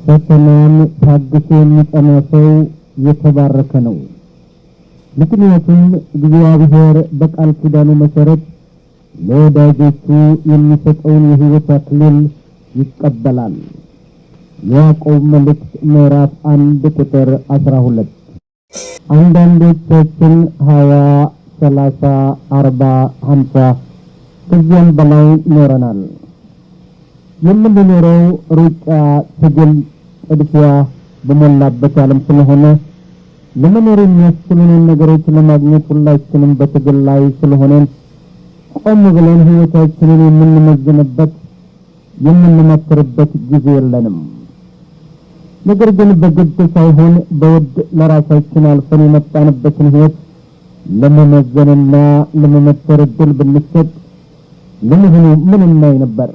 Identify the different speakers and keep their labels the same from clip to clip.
Speaker 1: ፈተናን ታግሶ የሚጸና ሰው የተባረከ ነው። ምክንያቱም እግዚአብሔር በቃል ኪዳኑ መሰረት ለወዳጆቹ የሚሰጠውን የሕይወት አክሊል ይቀበላል። የያዕቆብ መልእክት ምዕራፍ 1 ቁጥር 12። አንዳንዶቻችን 20፣ 30፣ 40፣ 50 ከዚያም በላይ ኖረናል። የምንኖረው ሩጫ፣ ትግል፣ ጥድፊያ በሞላበት ዓለም ስለሆነ ለመኖር የሚያስችሉንን ነገሮች ለማግኘት ሁላችንም በትግል ላይ ስለሆነን ቆም ብለን ሕይወታችንን የምንመዝንበት፣ የምንመክርበት ጊዜ የለንም። ነገር ግን በግድ ሳይሆን በውድ ለራሳችን አልፈን የመጣንበትን ሕይወት ለመመዘንና ለመመተር እድል ብንሰጥ ለመሆኑ ምን እናይ ነበር?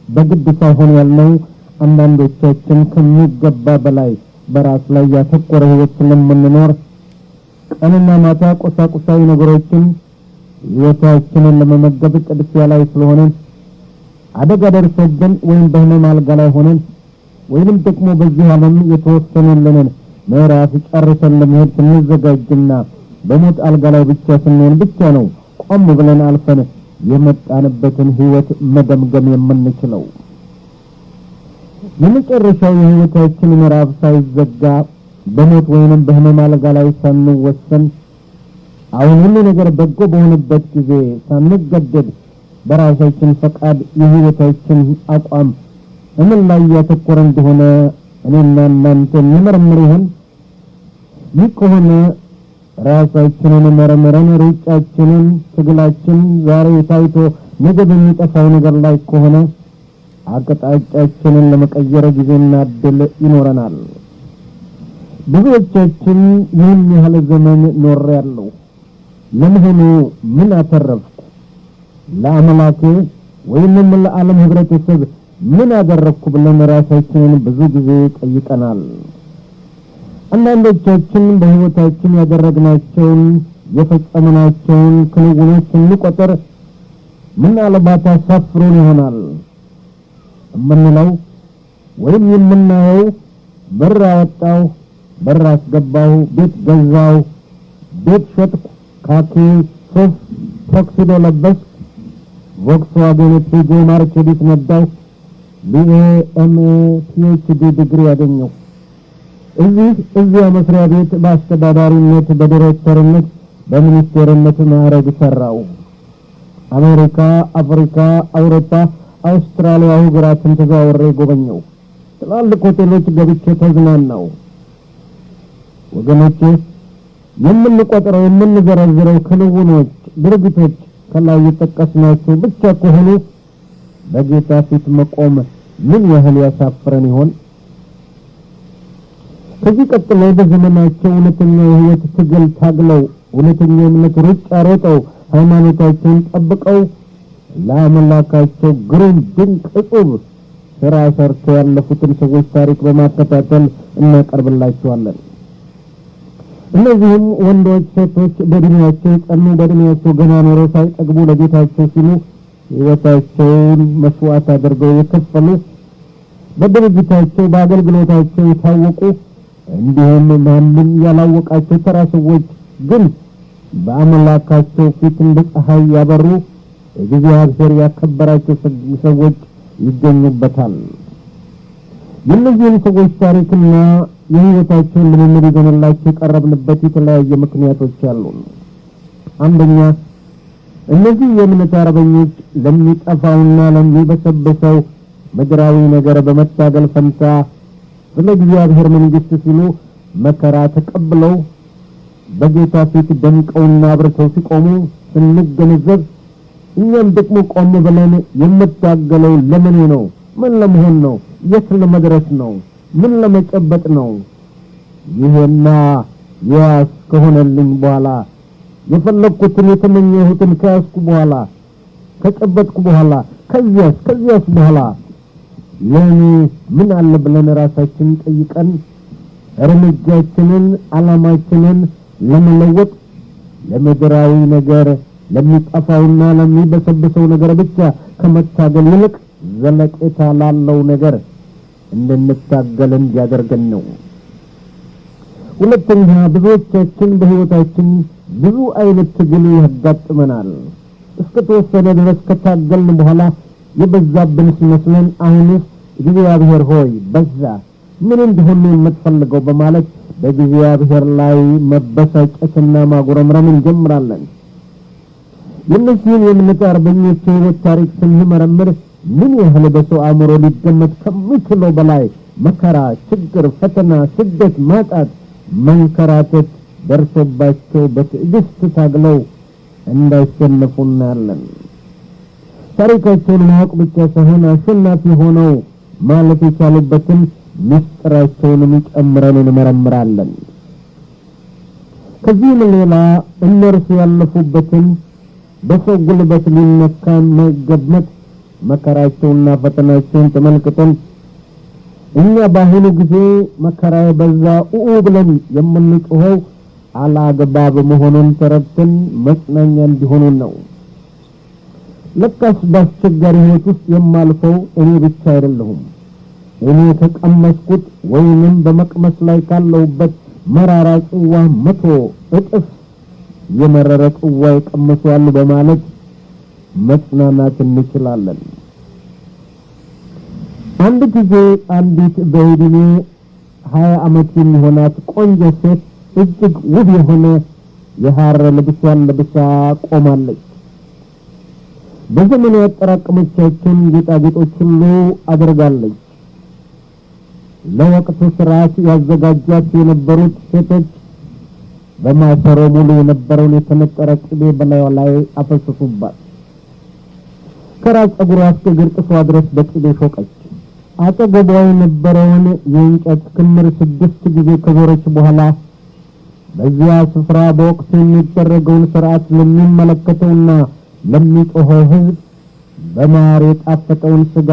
Speaker 1: በግድ ሳይሆን ያልነው አንዳንዶቻችን ከሚገባ በላይ በራስ ላይ ያተኮረ ሕይወት ስለምንኖር ቀንና ማታ ቁሳቁሳዊ ነገሮችን ሕይወታችንን ለመመገብ ጥድፊያ ላይ ስለሆነ አደጋ ደርሶብን ወይም በህመም አልጋ ላይ ሆነን ወይንም ደግሞ በዚህ ዓለም የተወሰነልንን ምዕራፍ ጨርሰን ለመሄድ ስንዘጋጅና በሞት አልጋ ላይ ብቻ ስንሆን ብቻ ነው ቆም ብለን አልፈን የመጣንበትን ሕይወት መገምገም የምንችለው። የመጨረሻው የሕይወታችን ምዕራፍ ሳይዘጋ በሞት ወይንም በህመም አልጋ ላይ ሳንወሰን አሁን ሁሉ ነገር በጎ በሆነበት ጊዜ ሳንገደድ በራሳችን ፈቃድ የሕይወታችን አቋም ምን ላይ ያተኮረ እንደሆነ እኔና እናንተ እንመረምር ይሆን? ይህ ከሆነ ራሳችንን መርምረን ሩጫችንን፣ ትግላችን ዛሬ ታይቶ ነገ በሚጠፋው ነገር ላይ ከሆነ አቅጣጫችንን ለመቀየር ጊዜና እድል ይኖረናል። ብዙዎቻችን ይህን ያህል ዘመን ኖሬያለሁ፣ ለመሆኑ ምን አተረፍኩ? ለአምላኬ ወይንም ለዓለም ህብረተሰብ ምን አደረግኩ ብለን ራሳችንን ብዙ ጊዜ ጠይቀናል። አንዳንዶቻችን በሕይወታችን ያደረግናቸውን፣ የፈጸምናቸውን ክንውኖች ስንቆጥር ምናልባት አሳፍሮን ይሆናል። የምንለው ወይም የምናየው ብር አወጣሁ፣ ብር አስገባሁ፣ ቤት ገዛሁ፣ ቤት ሸጥኩ፣ ካኪ ሱፍ tuxedo ለበስኩ፣ ቮክስዋገን ፔጆ ማርቸዲስ ነዳሁ፣ BA፣ MA፣ PhD ዲግሪ ያገኘሁ፣ እዚህ እዚያ መስሪያ ቤት በአስተዳዳሪነት፣ በዲሬክተርነት፣ በሚኒስቴርነት ማዕረግ ሰራው። አሜሪካ፣ አፍሪካ፣ አውሮፓ፣ አውስትራሊያ ሀገራትን ተዘዋውሬ ጎበኘው። ትላልቅ ሆቴሎች ገብቼ ተዝናናው። ወገኖቼ፣ የምንቆጥረው፣ የምንዘረዝረው ክንውኖች፣ ድርጊቶች ከላይ የጠቀስናቸው ብቻ ከሆኑ በጌታ ፊት መቆም ምን ያህል ያሳፍረን ይሆን? ከዚህ ቀጥሎ በዘመናቸው እውነተኛ የሕይወት ትግል ታግለው፣ እውነተኛ የእምነት ሩጫ ሮጠው፣ ሃይማኖታቸውን ጠብቀው ለአምላካቸው ግሩም ድንቅ እጹብ ስራ ሰርተው ያለፉትን ሰዎች ታሪክ በማከታተል እናቀርብላችኋለን። እነዚህም ወንዶች፣ ሴቶች በእድሜያቸው የጸኑ፣ በእድሜያቸው ገና ኖረው ሳይጠግቡ ለጌታቸው ሲሉ ሕይወታቸውን መስዋዕት አድርገው የከፈሉ፣ በድርጅታቸው በአገልግሎታቸው የታወቁ፣ እንዲሁም ማንም ያላወቃቸው ተራ ሰዎች ግን በአምላካቸው ፊት እንደ ፀሐይ ያበሩ፣ እግዚአብሔር ያከበራቸው ሰዎች ይገኙበታል። የእነዚህን ሰዎች ታሪክና የሕይወታቸውን ልምምድ ይዘንላቸው የቀረብንበት የተለያየ ምክንያቶች አሉ። አንደኛ፣ እነዚህ የእምነት አርበኞች ለሚጠፋውና ለሚበሰብሰው ምድራዊ ነገር በመታገል ፈንታ ስለ እግዚአብሔር መንግሥት ሲሉ መከራ ተቀብለው በጌታ ፊት ደምቀውና አብርተው ሲቆሙ ስንገነዘብ እኛም ደግሞ ቆም ብለን የምታገለው ለምን ነው? ምን ለመሆን ነው? የት ለመድረስ ነው? ምን ለመጨበጥ ነው? ይሄና ያስ ከሆነልኝ በኋላ፣ የፈለግኩትን የተመኘሁትን ከያዝኩ በኋላ፣ ከጨበጥኩ በኋላ፣ ከዚያስ በኋላ ለእኔ ምን አለ ብለን ራሳችንን ጠይቀን እርምጃችንን፣ ዓላማችንን ለመለወጥ ለምድራዊ ነገር፣ ለሚጠፋውና ለሚበሰብሰው ነገር ብቻ ከመታገል ይልቅ ዘለቄታ ላለው ነገር እንድንታገል እንዲያደርገን ነው። ሁለተኛ፣ ብዙዎቻችን በሕይወታችን ብዙ አይነት ትግል ያጋጥመናል። እስከ ተወሰነ ድረስ ከታገልን በኋላ የበዛብን ሲመስለን አሁንስ እግዚአብሔር ሆይ በዛ፣ ምን እንዲሆን ነው የምትፈልገው በማለት በእግዚአብሔር ላይ መበሳጨትና ማጉረምረም እንጀምራለን። የእነዚህን የእምነት አርበኞች የሕይወት ታሪክ ስንመረምር ምን ያህል በሰው አእምሮ ሊገመት ከሚችለው በላይ መከራ፣ ችግር፣ ፈተና፣ ስደት፣ ማጣት፣ መንከራተት ደርሶባቸው በትዕግስት ታግለው እንዳይሸነፉ እናያለን። ታሪካቸውን ማወቅ ብቻ ሳይሆን አሸናፊ ሆነው ማለት የቻሉበትን ምስጢራቸውንም ጨምረን እንመረምራለን። ከዚህም ሌላ እነርሱ ያለፉበትን በሰው ጉልበት ሊነካ የማይገመት መከራቸውንና ፈተናቸውን ተመልክተን እኛ በአሁኑ ጊዜ መከራ የበዛ ኡኡ ብለን የምንጮኸው አላግባብ መሆኑን ተረድተን መጽናኛ እንዲሆኑን ነው። ለካስ በአስቸጋሪ ሕይወት ውስጥ የማልፈው እኔ ብቻ አይደለሁም። እኔ ከቀመስኩት ወይንም በመቅመስ ላይ ካለሁበት መራራ ጽዋ 100 እጥፍ የመረረ ጽዋ የቀመሱ አሉ በማለት መጽናናት እንችላለን። አንድ ጊዜ አንዲት በዕድሜ 20 ዓመት የሚሆናት ቆንጆ ሴት እጅግ ውብ የሆነ የሐር ልብሷን ለብሳ ቆማለች። በዘመኑ ያጠራቀመቻቸውን ጌጣጌጦች ሁሉ አድርጋለች። ለወቅቱ ስርዓት ያዘጋጇት የነበሩት ሴቶች በማሰሮ ሙሉ የነበረውን የተነጠረ ቅቤ በላዩ ላይ አፈሰሱባት። ከራስ ፀጉሯ እስከ እግር ጥፍሯ ድረስ በቅቤ ሾቀች። አጠገቧ የነበረውን የእንጨት ክምር 6 ጊዜ ከዞረች በኋላ በዚያ ስፍራ በወቅቱ የሚደረገውን ስርዓት ለሚመለከተውና ለሚጮኸው ሕዝብ በማር የጣፈጠውን ስጋ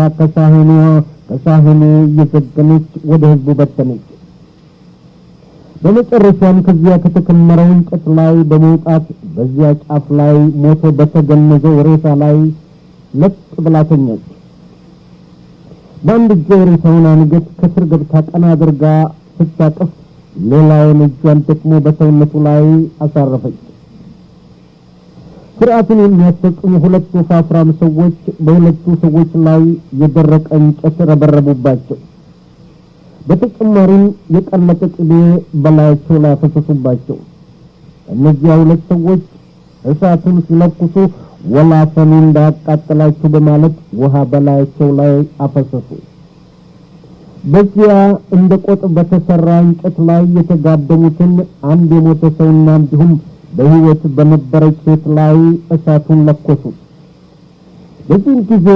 Speaker 1: ከሳህኑ እየዘገነች ወደ ሕዝቡ በተነች። በመጨረሻም ከዚያ ከተከመረው እንጨት ላይ በመውጣት በዚያ ጫፍ ላይ ሞቶ በተገነዘው ሬሳ ላይ ለጥ ብላ ተኛች። በአንድ እጇ የሬሳውን አንገት ከስር ገብታ ቀና አድርጋ ስታቅፍ፣ ሌላውን እጇን ደግሞ በሰውነቱ ላይ አሳረፈች። ስርዓቱን የሚያስፈጽሙ ሁለት ወፋፍራም ሰዎች በሁለቱ ሰዎች ላይ የደረቀ እንጨት ረበረቡባቸው። በተጨማሪም የቀለጠ ቅቤ በላያቸው ላይ አፈሰሱባቸው። እነዚያ ሁለት ሰዎች እሳቱን ሲለኩሱ ወላፈኑ እንዳያቃጥላቸው በማለት ውሃ በላያቸው ላይ አፈሰሱ። በዚያ እንደ ቆጥ በተሰራ እንጨት ላይ የተጋደሙትን አንድ የሞተ ሰውና እንዲሁም በሕይወት በነበረች ሴት ላይ እሳቱን ለኮሱ። በዚህም ጊዜ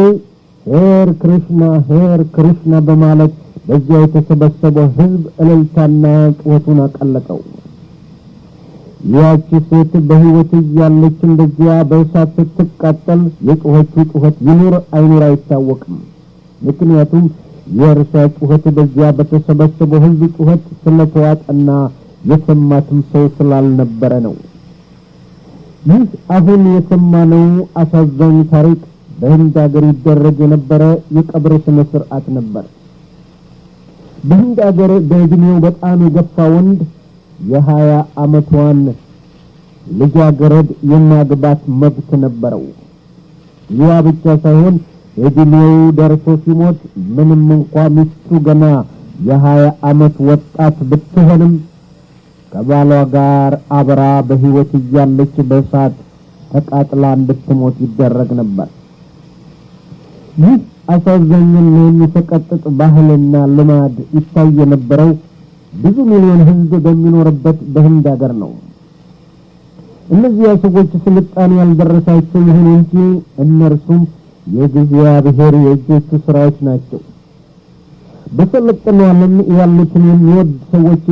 Speaker 1: "ሄር ክሪሽና፣ ሄር ክሪሽና" በማለት በዚያ የተሰበሰበው ሕዝብ እልልታና ጩኸቱን አቀለጠው። ያቺ ሴት በሕይወት እያለች እንደዚያ በእሳት ስትቃጠል የጮኸችው ጩኸት ይኑር አይኑር አይታወቅም። ምክንያቱም የእርሷ ጩኸት በዚያ በተሰበሰበው ሕዝብ ጩኸት ስለተዋጠና የሰማትም ሰው ስላልነበረ ነው። ይህ አሁን የሰማነው አሳዛኝ ታሪክ በህንድ አገር ይደረግ የነበረ የቀብር ስነ ስርዓት ነበር። በህንድ አገር በዕድሜው በጣም የገፋ ወንድ የ20 ዓመቷን ልጃገረድ የማግባት መብት ነበረው። ያ ብቻ ሳይሆን ዕድሜው ደርሶ ሲሞት ምንም እንኳ ሚስቱ ገና የ20 ዓመት ወጣት ብትሆንም ከባሏ ጋር አብራ በሕይወት እያለች በእሳት ተቃጥላ እንድትሞት ይደረግ ነበር። ይህ አሳዛኝና የሚሰቀጥጥ ባህልና ልማድ ይታይ የነበረው ብዙ ሚሊዮን ሕዝብ በሚኖርበት በህንድ ሀገር ነው። እነዚያ ሰዎች ስልጣኔ ያልደረሳቸው ይሁን እንጂ እነርሱም የእግዚአብሔር የእጆቹ ስራዎች ናቸው። በሰለጠነው ዓለም ያሉትን የሚወድ ሰዎች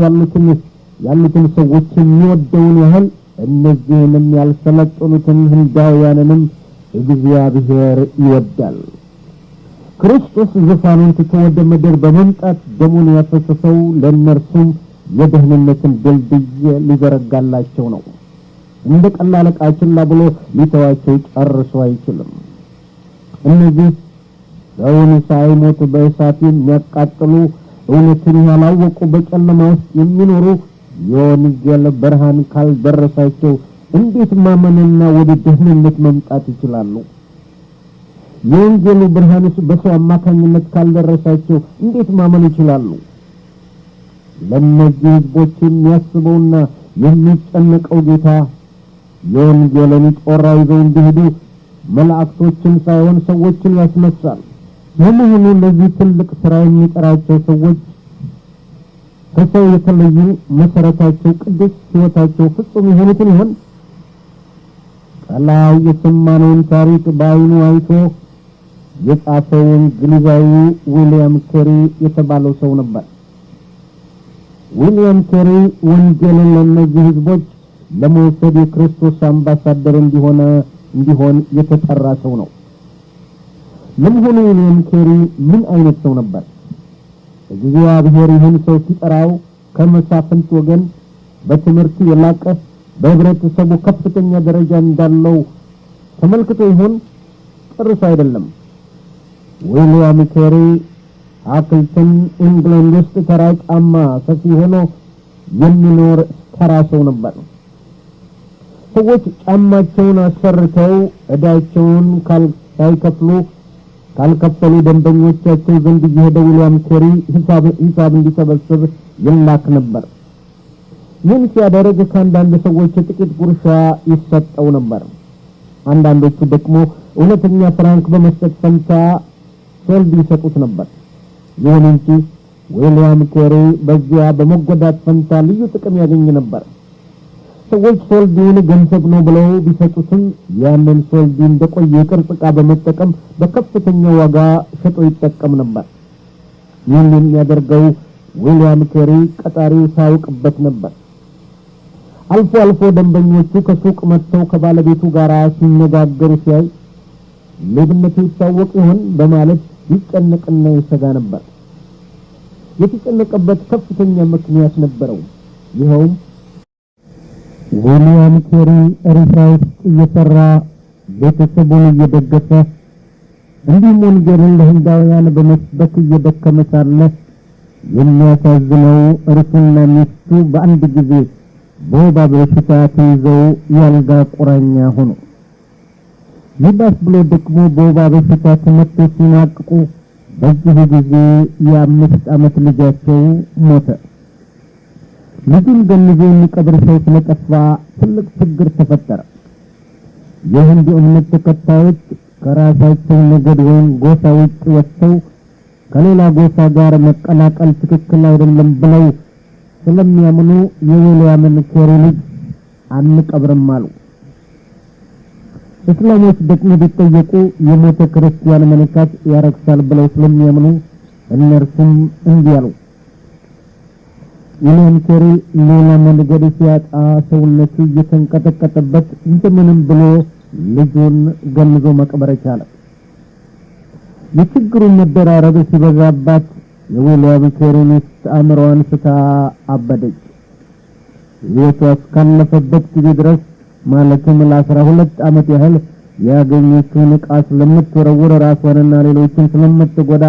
Speaker 1: ያሉትን ሰዎች የሚወደውን ያህል እነዚህንም ያልሰለጠኑትን ህንዳውያንንም እግዚአብሔር ይወዳል። ክርስቶስ ዙፋኑን ትቶ ወደ ምድር በመምጣት ደሙን ያፈሰሰው ለእነርሱም የደህንነትን ድልድይ ሊዘረጋላቸው ነው። እንደ ቀላል ዕቃ ችላ ብሎ ሊተዋቸው ጨርሶ አይችልም። እነዚህ ሰውን ሳይሞት በእሳት የሚያቃጥሉ፣ እውነትን ያላወቁ፣ በጨለማ ውስጥ የሚኖሩ የወንጌል ብርሃን ካልደረሳቸው እንዴት ማመንና ወደ ደህንነት መምጣት ይችላሉ? የወንጌሉ ብርሃንስ በሰው አማካኝነት ካልደረሳቸው እንዴት ማመን ይችላሉ? ለእነዚህ ሕዝቦች የሚያስበውና የሚጨነቀው ጌታ የወንጌልን ጮራ ይዘው እንዲሄዱ መላእክቶችን ሳይሆን ሰዎችን ያስነሳል። ለመሆኑ ለዚህ ትልቅ ሥራ የሚጠራቸው ሰዎች ከሰው የተለዩ፣ መሰረታቸው ቅዱስ፣ ሕይወታቸው ፍጹም የሆኑትን ይሆን? ከላይ የሰማነውን ታሪክ በዓይኑ አይቶ የጻፈው እንግሊዛዊ ዊልያም ኬሪ የተባለው ሰው ነበር። ዊልያም ኬሪ ወንጌልን ለእነዚህ ሕዝቦች ለመውሰድ የክርስቶስ አምባሳደር እንዲሆን የተጠራ ሰው ነው። ለመሆኑ ዊልያም ኬሪ ምን አይነት ሰው ነበር? እግዚአብሔር ይህን ሰው ሲጠራው ከመሳፍንት ወገን፣ በትምህርቱ የላቀ፣ በህብረተሰቡ ከፍተኛ ደረጃ እንዳለው ተመልክቶ ይሆን? ጨርሶ አይደለም። ዊልያም ኬሪ ሃክልተን ኢንግላንድ ውስጥ ተራ ጫማ ሰፊ ሆኖ የሚኖር ተራ ሰው ነበር። ሰዎች ጫማቸውን አሰርተው ዕዳቸውን ሳይከፍሉ ካልከፈሉ ደንበኞቻቸው ዘንድ እየሄደ ዊልያም ኬሪ ሂሳብ እንዲሰበስብ ይላክ ነበር። ይህን ሲያደርግ ከአንዳንድ ሰዎች ጥቂት ጉርሻ ይሰጠው ነበር። አንዳንዶቹ ደግሞ እውነተኛ ፍራንክ በመስጠት ፈንታ ሶልድ ይሰጡት ነበር። ይሁን እንጂ ዊልያም ኬሪ በዚያ በመጎዳት ፈንታ ልዩ ጥቅም ያገኝ ነበር። ሰዎች ሶልዲውን ገንዘብ ነው ብለው ቢሰጡትም ያንን ሶልዲ እንደቆየ የቅርጽ ዕቃ በመጠቀም በከፍተኛ ዋጋ ሸጦ ይጠቀም ነበር። ይህን የሚያደርገው ዊልያም ኬሪ ቀጣሪው ሳያውቅበት ነበር። አልፎ አልፎ ደንበኞቹ ከሱቅ መጥተው ከባለቤቱ ጋር ሲነጋገሩ ሲያይ ሌብነቱ ይታወቅ ይሆን በማለት ይጨነቅና ይሰጋ ነበር። የተጨነቀበት ከፍተኛ ምክንያት ነበረው። ይኸውም ዊልያም ኬሪ እርሻ ውስጥ እየሰራ፣ ቤተሰቡን እየደገፈ፣ እንዲሁም ወንጌልን ለህንዳውያን በመስበክ እየደከመ ሳለ የሚያሳዝነው እርሱና ሚስቱ በአንድ ጊዜ በወባ በሽታ ተይዘው የአልጋ ቁራኛ ሆኑ። ይባስ ብሎ ደግሞ በወባ በሽታ ተመትተው ሲማቅቁ በዚሁ ጊዜ የ5 ዓመት ልጃቸው ሞተ። ልጁን ገንዞ የሚቀብር ሰው ስለጠፋ ትልቅ ችግር ተፈጠረ። የህንዱ እምነት ተከታዮች ከራሳቸው ነገድ ወይም ጎሳ ውጭ ወጥተው ከሌላ ጎሳ ጋር መቀላቀል ትክክል አይደለም ብለው ስለሚያምኑ የዊልያምን ኬሪ ልጅ አንቀብርም አሉ። እስላሞች ደግሞ ቢጠየቁ የሞተ ክርስቲያን መንካት ያረክሳል ብለው ስለሚያምኑ እነርሱም እንዲህ አሉ። ዊልያም ኬሪ ሌላ መንገድ ሲያጣ ሰውነቱ እየተንቀጠቀጠበት እንደምንም ብሎ ልጁን ገንዞ መቅበር ቻለ። የችግሩን መደራረብ ሲበዛባት የዊልያም ኬሪ ሚስት አእምሮዋን ስታ አበደች። ሕይወቷ እስካለፈበት ጊዜ ድረስ፣ ማለትም ለ12 ዓመት ያህል፣ ያገኘችውን ዕቃ ስለምትወረውር፣ ራሷንና ሌሎችን ስለምትጎዳ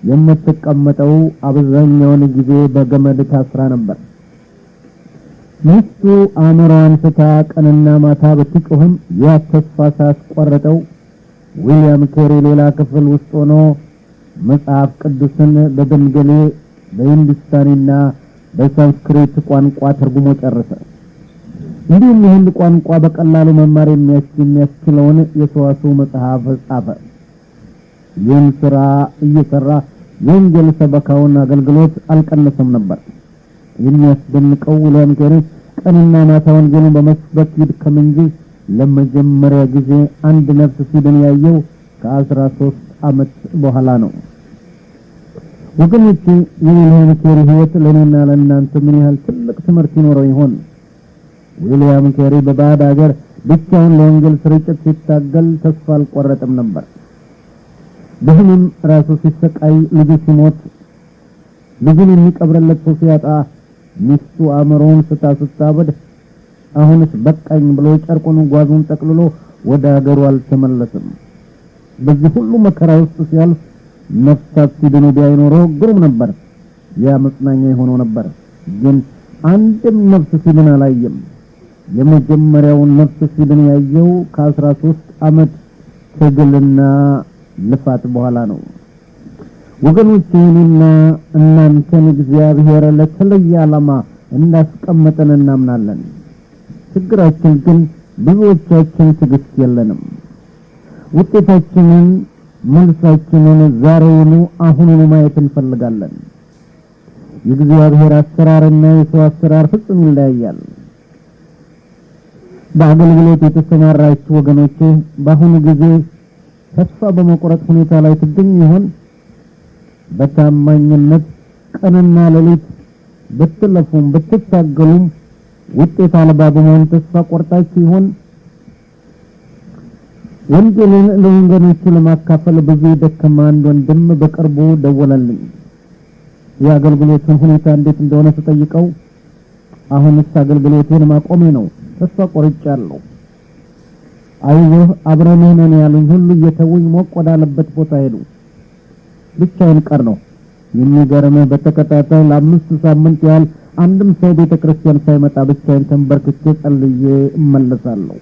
Speaker 1: የምትቀመጠው አብዛኛውን ጊዜ በገመድ ታስራ ነበር። ሚስቱ አእምሮዋን ስታ ቀንና ማታ ብትጮህም ያ ተስፋ ሳያስቆርጠው ዊልያም ኬሪ ሌላ ክፍል ውስጥ ሆኖ መጽሐፍ ቅዱስን በቤንጋሊ፣ በሂንዱስታኒና በሳንስክሪት ቋንቋ ተርጉሞ ጨረሰ። እንዲሁም ይህን ቋንቋ በቀላሉ መማር የሚያስችለውን የሰዋስው መጽሐፍ ጻፈ። ይህን ስራ እየሰራ የወንጌል ሰበካውን አገልግሎት አልቀነሰም ነበር። የሚያስደንቀው ዊልያም ኬሪ ቀንና ማታ ወንጌሉን በመስበክ ይድከም እንጂ ለመጀመሪያ ጊዜ አንድ ነፍስ ሲድን ያየው ከ13 ዓመት በኋላ ነው። ወገኖቼ፣ የዊልያም ኬሪ ሕይወት ለእኔና ለእናንተ ምን ያህል ትልቅ ትምህርት ይኖረው ይሆን? ዊልያም ኬሪ በባዕድ ሀገር ብቻውን ለወንጌል ስርጭት ሲታገል ተስፋ አልቆረጠም ነበር። በህመም ራሱ ሲሰቃይ፣ ልጁ ሲሞት፣ ልጁን የሚቀብርለት ሰው ሲያጣ፣ ሚስቱ አእምሮውን ስታ ስታበድ አሁንስ በቃኝ ብሎ ጨርቁን ጓዙን ጠቅልሎ ወደ ሀገሩ አልተመለሰም። በዚህ ሁሉ መከራ ውስጥ ሲያልፍ ነፍሳት ሲድኑ ቢያይ ኖሮ ግሩም ነበር። ያ መጽናኛ የሆነው ነበር። ግን አንድም ነፍስ ሲድን አላየም። የመጀመሪያውን ነፍስ ሲድን ያየው ከ13 ዓመት ትግልና ልፋት በኋላ ነው። ወገኖች፣ እኔና እናንተን እግዚአብሔር ለተለየ ዓላማ እንዳስቀመጠን እናምናለን። ችግራችን ግን ብዙዎቻችን ትዕግስት የለንም። ውጤታችንን፣ መልሳችንን ዛሬውኑ፣ አሁኑኑ ማየት እንፈልጋለን። የእግዚአብሔር አሰራርና የሰው አሰራር ፍጹም ይለያያል። በአገልግሎት የተሰማራችሁ ወገኖቼ፣ በአሁኑ ጊዜ ተስፋ በመቁረጥ ሁኔታ ላይ ትገኙ ይሆን? በታማኝነት ቀንና ሌሊት ብትለፉም ብትታገሉም ውጤት አልባ በመሆን ተስፋ ቆርጣችሁ ይሆን? ወንጌልን ለወገኖቹ ለማካፈል ብዙ የደከመ አንድ ወንድም በቅርቡ ደወለልኝ። የአገልግሎቱን ሁኔታ እንዴት እንደሆነ ስጠይቀው፣ "አሁንስ አገልግሎቴን ማቆሜ ነው፣ ተስፋ ቆርጫለሁ። አይዞህ፣ አብረንህ ነን ያሉኝ ሁሉ እየተውኝ ሞቅ ወዳለበት ቦታ ሄዱ። ብቻዬን ቀረሁ። የሚገርምህ በተከታታይ ለ5 ሳምንት ያህል አንድም ሰው ቤተ ክርስቲያን ሳይመጣ ብቻዬን ተንበርክኬ ጸልዬ እመለሳለሁ።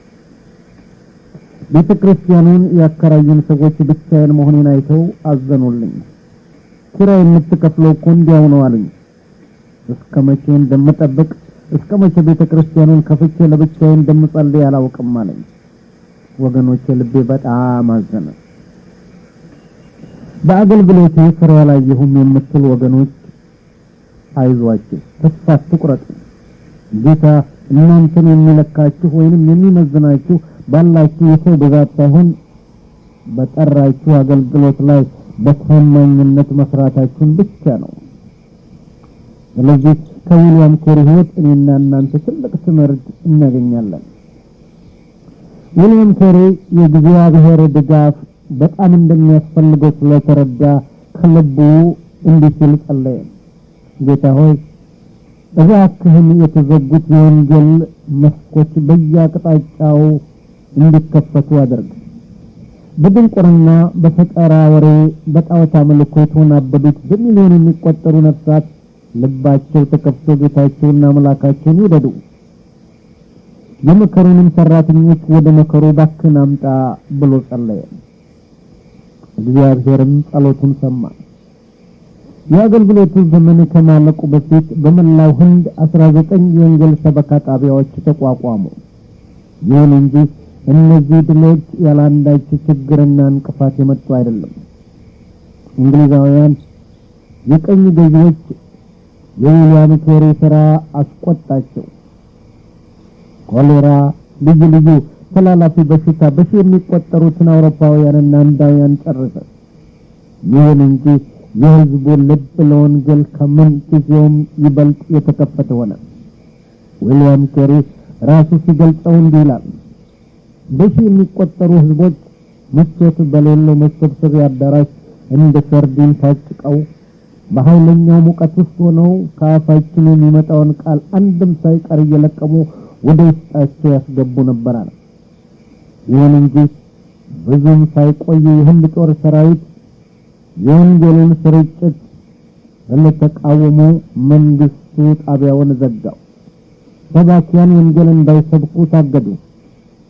Speaker 1: ቤተ ክርስቲያኑን ያከራዩን ሰዎች ብቻዬን መሆኔን አይተው አዘኑልኝ። 'ኪራይ የምትከፍለው እኮ እንዲያው ነው' አሉኝ። እስከ መቼ እንደምጠብቅ፣ እስከ መቼ ቤተ ክርስቲያኑን ከፍቼ ለብቻዬ እንደምጸልይ አላውቅም" አለኝ። ወገኖቼ፣ ልቤ በጣም አዘነ። በአገልግሎቴ ፍሬ አላየሁም የምትሉ ወገኖች፣ አይዟችሁ፣ ተስፋ አትቁረጡ። ጌታ እናንተን የሚለካችሁ ወይንም የሚመዝናችሁ ባላችሁ የሰው ብዛት ሳይሆን በጠራችሁ አገልግሎት ላይ በታማኝነት መስራታችሁን ብቻ ነው። ስለዚህ ከዊሊያም ኬሪ ሕይወት እኔና እናንተ ትልቅ ትምህርት እናገኛለን። ዊሊያም ኬሪ የእግዚአብሔር ድጋፍ በጣም እንደሚያስፈልገው ስለተረዳ ከልቡ እንዲህ ሲል ጸለየ። "ጌታ ሆይ፣ እባክህን የተዘጉት የወንጌል መስኮች በየአቅጣጫው እንዲከፈቱ አድርግ። በድንቁርና፣ በፈጠራ ወሬ፣ በጣዖት አምልኮ የተወናበዱት በሚሊዮን የሚቆጠሩ ነፍሳት ልባቸው ተከፍቶ ጌታቸውና አምላካቸውን ይውደዱ። የመከሩንም ሰራተኞች ወደ መከሩ እባክህን አምጣ" ብሎ ጸለየ። እግዚአብሔርም ጸሎቱን ሰማ። የአገልግሎቱ ዘመን ከማለቁ በፊት በመላው ህንድ 19 የወንጌል ሰበካ ጣቢያዎች ተቋቋሙ። ይሁን እንጂ እነዚህ ድሎች ያለአንዳች ችግርና እንቅፋት የመጡ አይደለም። እንግሊዛውያን የቅኝ ገዢዎች የዊሊያም ኬሪ ስራ አስቆጣቸው። ኮሌራ፣ ልዩ ልዩ ተላላፊ በሽታ በሺህ የሚቆጠሩትን አውሮፓውያንና ህንዳውያን ጨረሰ። ይሁን እንጂ የህዝቡ ልብ ለወንጌል ከምን ጊዜውም ይበልጥ የተከፈተ ሆነ። ዊሊያም ኬሪ ራሱ ሲገልጸው እንዲህ ይላል። "በሺህ የሚቆጠሩ ህዝቦች ምቾት በሌለው መሰብሰቢያ አዳራሽ እንደ ሰርዲን ታጭቀው፣ በኃይለኛው ሙቀት ውስጥ ሆነው ከአፋችን የሚመጣውን ቃል አንድም ሳይቀር እየለቀሙ ወደ ውስጣቸው ያስገቡ ነበር" አለ። ይሁን እንጂ ብዙም ሳይቆይ የህንድ ጦር ሰራዊት የወንጌሉን ስርጭት ስለተቃወሙ መንግስቱ ጣቢያውን ዘጋው። ሰባኪያን ወንጌል እንዳይሰብኩ ታገዱ።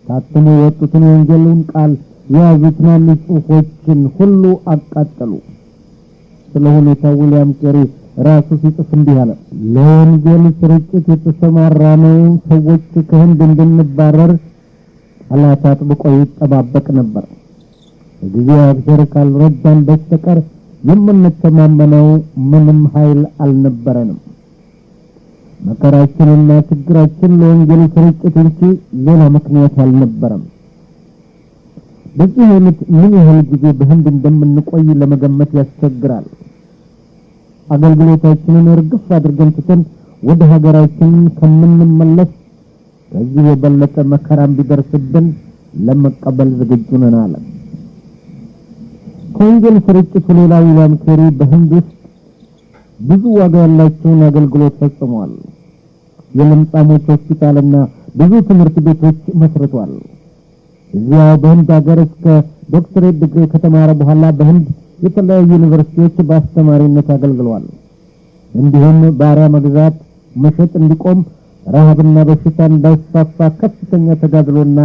Speaker 1: ታትሞ የወጡትን የወንጌሉን ቃል የያዙ ትናንሽ ጽሑፎችን ሁሉ አቃጠሉ። ስለ ሁኔታው ዊሊያም ኬሪ ራሱ ሲጽፍ እንዲህ አለ። "ለወንጌል ስርጭት የተሰማራነው ሰዎች ከህንድ እንድንባረር ጠላት አጥብቆ ይጠባበቅ ነበር። እግዚአብሔር ካልረዳን በስተቀር የምንተማመነው ምንም ኃይል አልነበረንም። መከራችንና ችግራችን ለወንጌል ስርጭት እንጂ ሌላ ምክንያት አልነበረም። በዚህ አይነት ምን ያህል ጊዜ በህንድ እንደምንቆይ ለመገመት ያስቸግራል። አገልግሎታችንን እርግፍ አድርገን ትተን ወደ ሀገራችን ከምንመለስ ከዚህ የበለጠ መከራም ቢደርስብን ለመቀበል ዝግጁ ነን" አለ። ከወንጌል ስርጭቱ ሌላ ዊሊያም ኬሪ በህንድ ውስጥ ብዙ ዋጋ ያላቸውን አገልግሎት ፈጽሟል። የለምጻሞች ሆስፒታልና ብዙ ትምህርት ቤቶች መስርቷል። እዚያው በህንድ ሀገር እስከ ዶክትሬት ዲግሪ ከተማረ በኋላ በህንድ የተለያዩ ዩኒቨርሲቲዎች በአስተማሪነት አገልግሏል። እንዲሁም ባሪያ መግዛት መሸጥ እንዲቆም፣ ረሃብና በሽታ እንዳይስፋፋ ከፍተኛ ተጋድሎና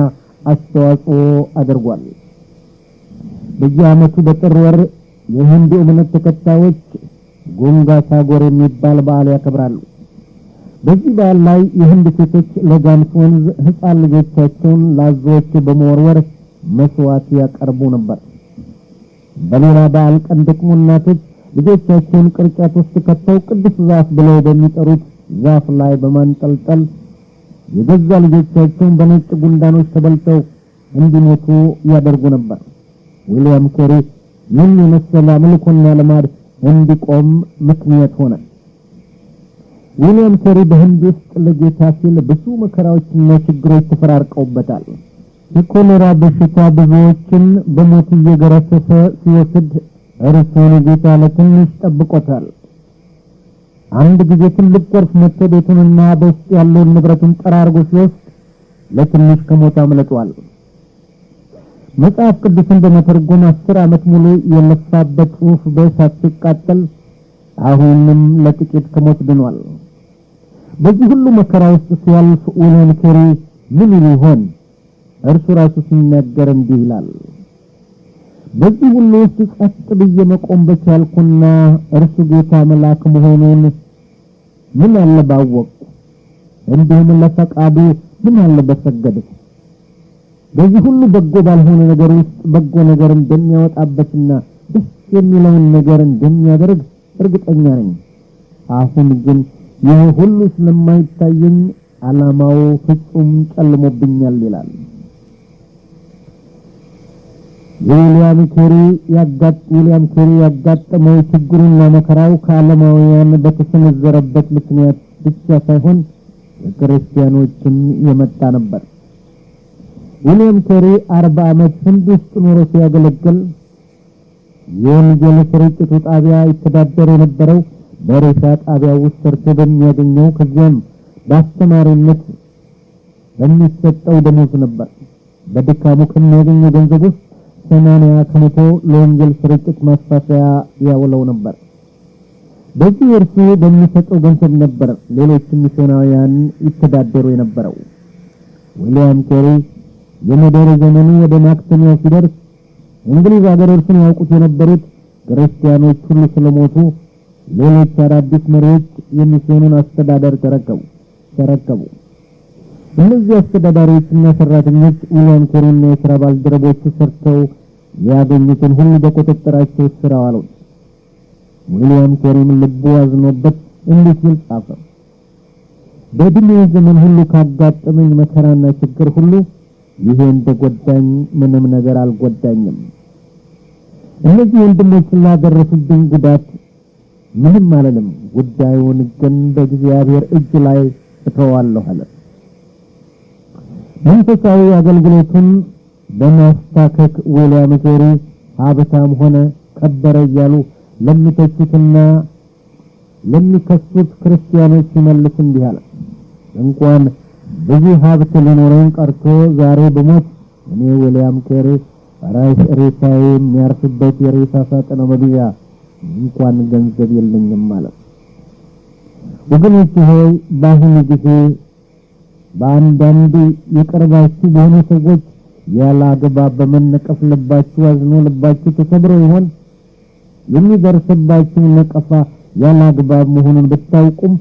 Speaker 1: አስተዋጽኦ አድርጓል። በየዓመቱ በጥር ወር የሂንዱ እምነት ተከታዮች ጎንጋ ሳጎር የሚባል በዓል ያከብራሉ። በዚህ በዓል ላይ የህንድ ሴቶች ለጋንስ ወንዝ ሕፃን ልጆቻቸውን ለአዞዎች በመወርወር መስዋዕት ያቀርቡ ነበር። በሌላ በዓል ቀን ደግሞ እናቶች ልጆቻቸውን ቅርጫት ውስጥ ከተው ቅዱስ ዛፍ ብለው በሚጠሩት ዛፍ ላይ በማንጠልጠል የገዛ ልጆቻቸውን በነጭ ጉንዳኖች ተበልተው እንዲሞቱ ያደርጉ ነበር። ዊልያም ኬሪ ይህን የመሰለ አምልኮና ልማድ እንዲቆም ምክንያት ሆነ። ዊልያም ኬሪ በህንድ ውስጥ ለጌታ ሲል ብዙ መከራዎችና ችግሮች ተፈራርቀውበታል። የኮሌራ በሽታ ብዙዎችን በሞት እየገረሰሰ ሲወስድ እርሱን ጌታ ለትንሽ ጠብቆታል። አንድ ጊዜ ትልቅ ጎርፍ መጥቶ ቤቱንና በውስጥ ያለውን ንብረቱን ጠራርጎ ሲወስድ ለትንሽ ከሞት አምልጧል። መጽሐፍ ቅዱስን በመተርጎም 10 ዓመት ሙሉ የለፋበት ጽሑፍ በእሳት ሲቃጠል አሁንም ለጥቂት ከሞት ድኗል። በዚህ ሁሉ መከራ ውስጥ ሲያልፍ ዊልያም ኬሪ ምን ይል ይሆን? እርሱ ራሱ ሲናገር እንዲህ ይላል፦ "በዚህ ሁሉ ውስጥ ጸጥ ብዬ መቆም በቻልኩና እርሱ ጌታ አምላክ መሆኑን ምን አለ ባወቅኩ፣ እንዲሁም ለፈቃዱ ምን አለ በሰገድኩ። በዚህ ሁሉ በጎ ባልሆነ ነገር ውስጥ በጎ ነገር እንደሚያወጣበትና ደስ የሚለውን ነገር እንደሚያደርግ እርግጠኛ ነኝ። አሁን ግን ይህ ሁሉ ስለማይታየኝ ዓላማው ፍጹም ጨልሞብኛል" ይላል። ዊልያም ኬሪ ያጋጠመው ችግሩና መከራው ከዓለማውያን በተሰነዘረበት ምክንያት ብቻ ሳይሆን ከክርስቲያኖችም የመጣ ነበር። ዊልያም ኬሪ 40 ዓመት ህንድ ውስጥ ኖሮ ሲያገለግል የወንጌል ስርጭቱ ጣቢያ ይተዳደር የነበረው በሬሳ ጣቢያ ውስጥ ሰርቶ በሚያገኘው፣ ከዚያም በአስተማሪነት በሚሰጠው ደሞዝ ነበር። በድካሙ ከሚያገኘው ገንዘብ ውስጥ 80% ለወንጌል ስርጭት ማስፋፊያ ያውለው ነበር። በዚህ እርሱ በሚሰጠው ገንዘብ ነበር ሌሎች ሚስዮናውያን ይተዳደሩ የነበረው። ዊልያም ኬሪ የመደረ ዘመኑ ወደ ማክተሚያው ሲደርስ እንግሊዝ ሀገር እርሱን ያውቁት የነበሩት ክርስቲያኖች ሁሉ ስለሞቱ ሌሎች አዳዲስ መሪዎች የሚስዮኑን አስተዳደር ተረከቡ። እነዚህ አስተዳዳሪዎችና ሰራተኞች ዊልያም ኬሪና የሥራ ባልደረቦቹ ሰርተው ያገኙትን ሁሉ በቁጥጥራቸው ስር አዋሉት። ዊልያም ኬሪም ልቡ አዝኖበት እንዲህ ሲል ጻፈ፦ "በዕድሜ ዘመን ሁሉ ካጋጠመኝ መከራና ችግር ሁሉ ይሄ እንደጎዳኝ ምንም ነገር አልጎዳኝም። እነዚህ ወንድሞች ስላደረሱብኝ ጉዳት ምንም አልልም። ጉዳዩን ግን በእግዚአብሔር እጅ ላይ እተዋለሁ" አለ። መንፈሳዊ አገልግሎቱን በማስታከክ ዊልያም ኬሪ ሀብታም ሆነ፣ ከበረ እያሉ ለሚተቹትና ለሚከሱት ክርስቲያኖች ሲመልስ እንዲህ አለ፦ "እንኳን ብዙ ሀብት ሊኖረኝ ቀርቶ ዛሬ ብሞት እኔ ዊልያም ኬሪ ሬሳዬ የሚያርፍበት የሬሳ ሳጥን መግዣ እንኳን ገንዘብ የለኝም" አለ። ወገኖች ሆይ፣ በአሁኑ ጊዜ በአንዳንድ የቅርባችሁ በሆኑ ሰዎች ያለ አግባብ በመነቀፍ ልባችሁ አዝኖ ልባችሁ ተሰብሮ ይሆን? የሚደርስባችሁ ነቀፋ ያለ አግባብ መሆኑን ብታውቁም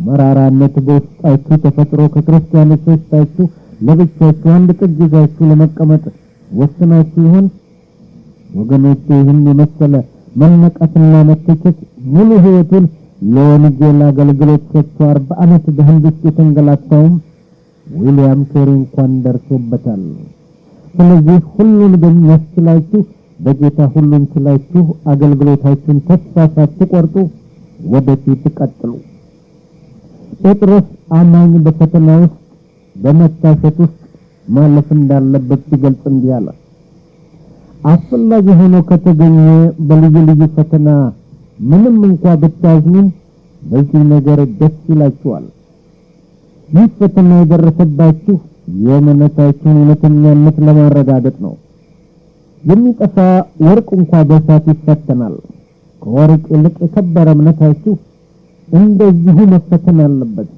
Speaker 1: መራራነት በውስጣችሁ ተፈጥሮ ከክርስቲያኖች ሸሽታችሁ ለብቻችሁ አንድ ጥግ ይዛችሁ ለመቀመጥ ወስናችሁ ይሆን? ወገኖቼ፣ ይህን የመሰለ መነቀፍና መተቸት ሙሉ ሕይወቱን ለወንጌል አገልግሎት ሰጥቶ 40 ዓመት በህንድ ውስጥ የተንገላታውም ዊልያም ኬሪ እንኳን ደርሶበታል። ስለዚህ ሁሉን በሚያስችላችሁ በጌታ ሁሉን ችላችሁ አገልግሎታችሁን ተስፋ ሳትቆርጡ ወደፊት ቀጥሉ። ጴጥሮስ አማኝ በፈተና ውስጥ፣ በመታሸት ውስጥ ማለፍ እንዳለበት ሲገልጽ እንዲህ አለ፦ "አስፈላጊ ሆኖ ከተገኘ በልዩ ልዩ ፈተና ምንም እንኳ ብታዝኑም በዚህ ነገር ደስ ይላችኋል። ይህ ፈተና የደረሰባችሁ የእምነታችሁን እውነተኛነት ለማረጋገጥ ነው። የሚጠፋ ወርቅ እንኳ በእሳት ይፈተናል። ከወርቅ ይልቅ የከበረ እምነታችሁ እንደዚሁ መፈተን አለበት።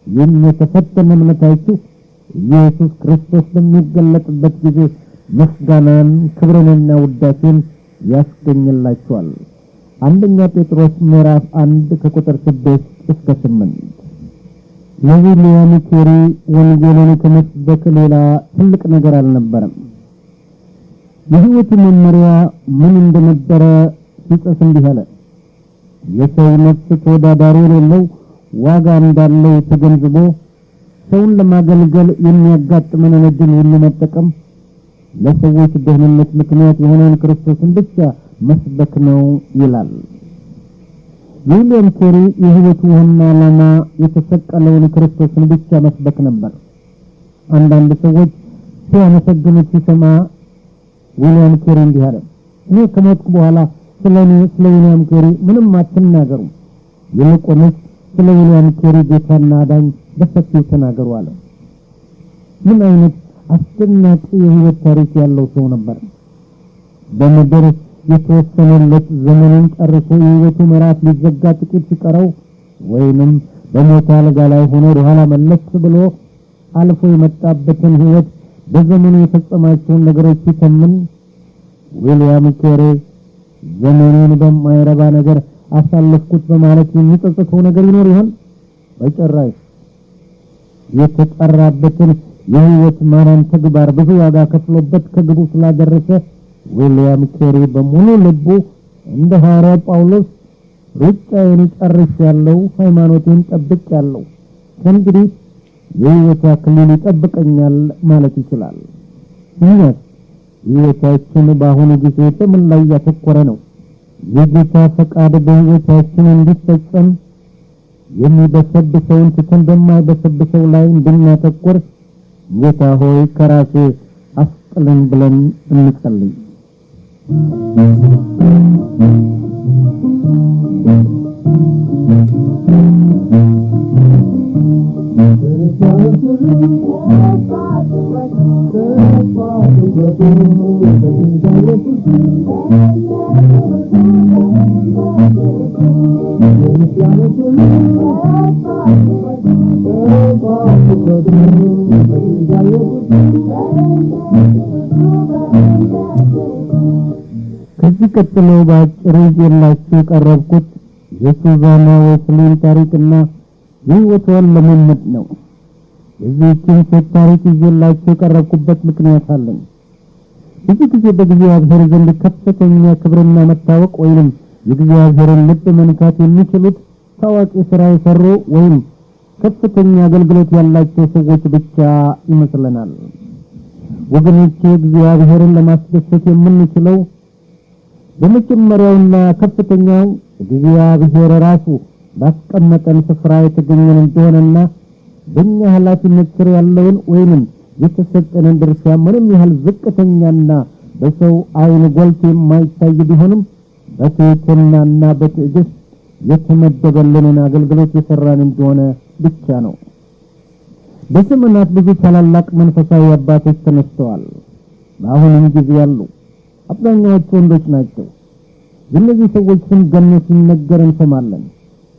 Speaker 1: ይህም የተፈተነ እምነታችሁ ኢየሱስ ክርስቶስ በሚገለጥበት ጊዜ ምስጋናን፣ ክብርንና ውዳሴን ያስገኝላችኋል። አንደኛ ጴጥሮስ ምዕራፍ 1 ከቁጥር 6 እስከ 8። ለዊልያም ኬሪ ወንጌልን ከመስበክ ሌላ ትልቅ ነገር አልነበረም። የሕይወቱ መመሪያ ምን እንደነበረ ሲጽፍ እንዲህ አለ። የሰው ነፍስ ተወዳዳሪ የሌለው ዋጋ እንዳለው ተገንዝቦ ሰውን ለማገልገል የሚያጋጥመንን ዕድል ሁሉ መጠቀም ለሰዎች ደህንነት ምክንያት የሆነውን ክርስቶስን ብቻ መስበክ ነው ይላል። ዊልያም ኬሪ የሕይወቱ ዋና ዓላማ የተሰቀለውን ክርስቶስን ብቻ መስበክ ነበር። አንዳንድ ሰዎች ሲያመሰግኑት ሲሰማ ዊልያም ኬሪ እንዲህ አለ። እኔ ከሞትኩ በኋላ ስለኔ ስለ ዊልያም ኬሪ ምንም አትናገሩ፣ ይልቁንስ ስለ ዊልያም ኬሪ ጌታና አዳኝ በሰፊው ተናገሩ አለ። ምን አይነት አስደናቂ የሕይወት ታሪክ ያለው ሰው ነበር! በምድር የተወሰነለት ዘመኑን ጨርሶ የሕይወቱ ምዕራፍ ሊዘጋ ጥቂት ሲቀረው ወይንም በሞት አልጋ ላይ ሆኖ ወደኋላ መለስ ብሎ አልፎ የመጣበትን ሕይወት በዘመኑ የፈጸማቸውን ነገሮች ሲተምን ዊልያም ኬሪ ዘመኑን በማይረባ ነገር አሳለፍኩት በማለት የሚጸጽተው ነገር ይኖር ይሆን? በጭራሽ። የተጠራበትን የሕይወት ማዳን ተግባር ብዙ ዋጋ ከፍሎበት ከግቡ ስላደረሰ ዊልያም ኬሪ በሙሉ ልቡ እንደ ሐዋርያው ጳውሎስ ሩጫዬን ጨርሻለሁ፣ ሃይማኖቴን ጠብቄአለሁ፣ ከእንግዲህ የሕይወት አክሊል ይጠብቀኛል ማለት ይችላል። እኛስ ሕይወታችን በአሁኑ ጊዜ በምን ላይ ያተኮረ ነው? የጌታ ፈቃድ በሕይወታችን እንዲፈጸም የሚበሰብሰውን ትተን በማይበሰብሰው ላይ እንድናተኩር ጌታ ሆይ ከራሴ አስጥለን ብለን እንጸልይ። ከዚህ ቀጥሎ በአጭሩ ይዤላችሁ የቀረብኩት የሱዛና ዌስሊን ታሪክና የሕይወቷን ልምምድ ነው። የዚህችን ሴት ታሪክ ይዤላችሁ የቀረብኩበት ምክንያት አለኝ። ብዙ ጊዜ በእግዚአብሔር ዘንድ ከፍተኛ ክብርና መታወቅ ወይንም የእግዚአብሔርን ልብ መንካት የሚችሉት ታዋቂ ስራ የሰሩ ወይም ከፍተኛ አገልግሎት ያላቸው ሰዎች ብቻ ይመስለናል። ወገኖቼ፣ እግዚአብሔርን ለማስደሰት የምንችለው በመጀመሪያውና ከፍተኛው እግዚአብሔር ራሱ ባስቀመጠን ስፍራ የተገኘን እንደሆነና በእኛ ኃላፊነት ስር ያለውን ወይንም የተሰጠንን ድርሻ ምንም ያህል ዝቅተኛና በሰው ዓይን ጎልቶ የማይታይ ቢሆንም በትህትናና በትዕግስት የተመደበልንን አገልግሎት የሰራን እንደሆነ ብቻ ነው። በዘመናት ብዙ ታላላቅ መንፈሳዊ አባቶች ተነስተዋል። በአሁኑም ጊዜ ያሉ አብዛኛዎቹ ወንዶች ናቸው። የእነዚህ ሰዎች ስም ገኖ ሲነገር እንሰማለን።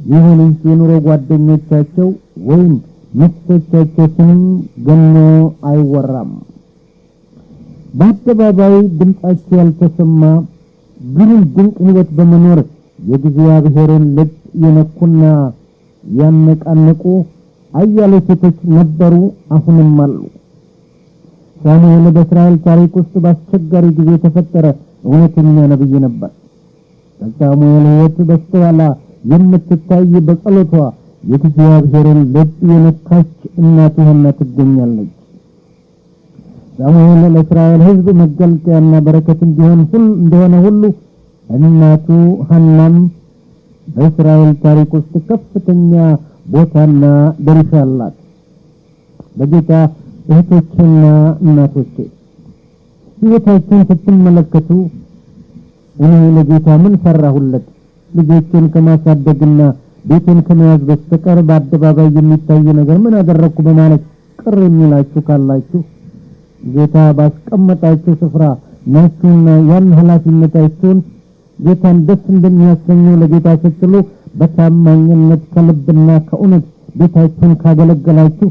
Speaker 1: ይሁን እንጂ የኑሮ ጓደኞቻቸው ወይም ሚስቶቻቸው ስም ገኖ አይወራም። በአደባባይ ድምጻቸው ያልተሰማ ግሩም ድንቅ ሕይወት በመኖር የእግዚአብሔርን ልብ የነኩና ያነቃነቁ አያሌ ሴቶች ነበሩ፣ አሁንም አሉ። ሳሙኤል በእስራኤል ታሪክ ውስጥ በአስቸጋሪ ጊዜ የተፈጠረ እውነተኛ ነብይ ነበር። ከሳሙኤል ሕይወት በስተኋላ የምትታይ በጸሎቷ የእግዚአብሔርን ልብ የነካች እናቱ ሐና ትገኛለች። ሳሙኤል ለእስራኤል ሕዝብ መገልገያና በረከት እንዲሆን እንደሆነ ሁሉ እናቱ ሐናም በእስራኤል ታሪክ ውስጥ ከፍተኛ ቦታና ድርሻ አላት። በጌታ እህቶቼና እናቶቼ፣ ሕይወታችሁን ስትመለከቱ እኔ ለጌታ ምን ሰራሁለት? ልጆቼን ከማሳደግና ቤቴን ከመያዝ በስተቀር በአደባባይ የሚታይ ነገር ምን አደረግኩ በማለት ቅር የሚላችሁ ካላችሁ ጌታ ባስቀመጣችሁ ስፍራ ናችሁና ያን ኃላፊነታችሁን ጌታን ደስ እንደሚያሰኘው ለጌታ ስትሉ በታማኝነት ከልብና ከእውነት ቤታችሁን ካገለገላችሁ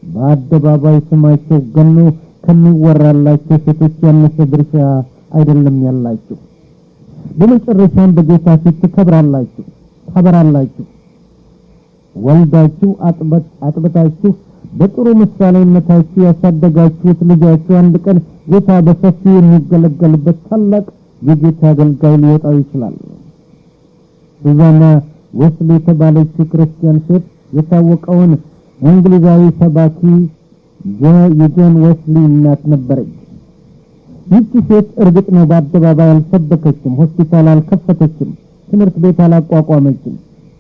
Speaker 1: በአደባባይ ስማቸው ገኖ ከሚወራላቸው ሴቶች ያነሰ ድርሻ አይደለም ያላችሁ። በመጨረሻም በጌታ ፊት ትከብራላችሁ፣ ታበራላችሁ። ወልዳችሁ አጥብታችሁ በጥሩ ምሳሌነታችሁ ያሳደጋችሁት ልጃችሁ አንድ ቀን ጌታ በሰፊው የሚገለገልበት ታላቅ የጌታ አገልጋይ ሊወጣው ይችላል። ሱዛና ዌስሊ የተባለችው ክርስቲያን ሴት የታወቀውን እንግሊዛዊ ሰባኪ የጆን ዌስሊ እናት ነበረች። ይህቺ ሴት እርግጥ ነው በአደባባይ አልሰበከችም፣ ሆስፒታል አልከፈተችም፣ ትምህርት ቤት አላቋቋመችም፣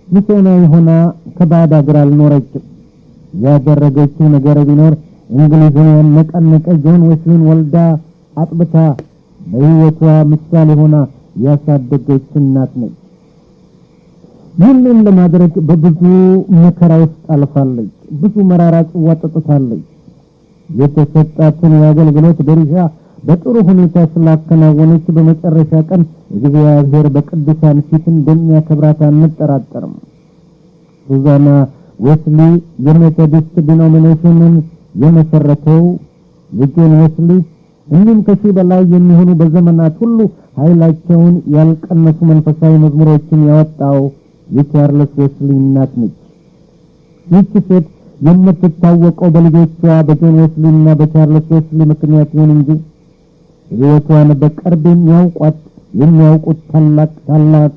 Speaker 1: ሚስዮናዊ ሆና ከባዕድ አገር አልኖረችም። ያደረገችው ነገር ቢኖር እንግሊዝን ያነቃነቀ ጆን ዌስሊን ወልዳ አጥብታ በሕይወቷ ምሳሌ ሆና ያሳደገች እናት ነች። ይህንን ለማድረግ በብዙ መከራ ውስጥ አልፋለች። ብዙ መራራ ጽዋ ጠጥታለች። የተሰጣትን የአገልግሎት ድርሻ በጥሩ ሁኔታ ስላከናወነች በመጨረሻ ቀን እግዚአብሔር በቅዱሳን ፊት እንደሚያከብራት አንጠራጠርም። ሱዛና ዌስሊ የሜቶዲስት denomination ን የመሰረተው የጆን ዌስሊ እንዲሁም ከሺህ በላይ የሚሆኑ በዘመናት ሁሉ ኃይላቸውን ያልቀነሱ መንፈሳዊ መዝሙሮችን ያወጣው የቻርልስ ዌስሊ እናት ነች። ይህች ሴት የምትታወቀው በልጆቿ በጆን ዌስሊ እና በቻርልስ ዌስሊ ምክንያት ይሁን እንጂ ሕይወቷን በቅርብ የሚያውቁት ታላቅ ታላቅ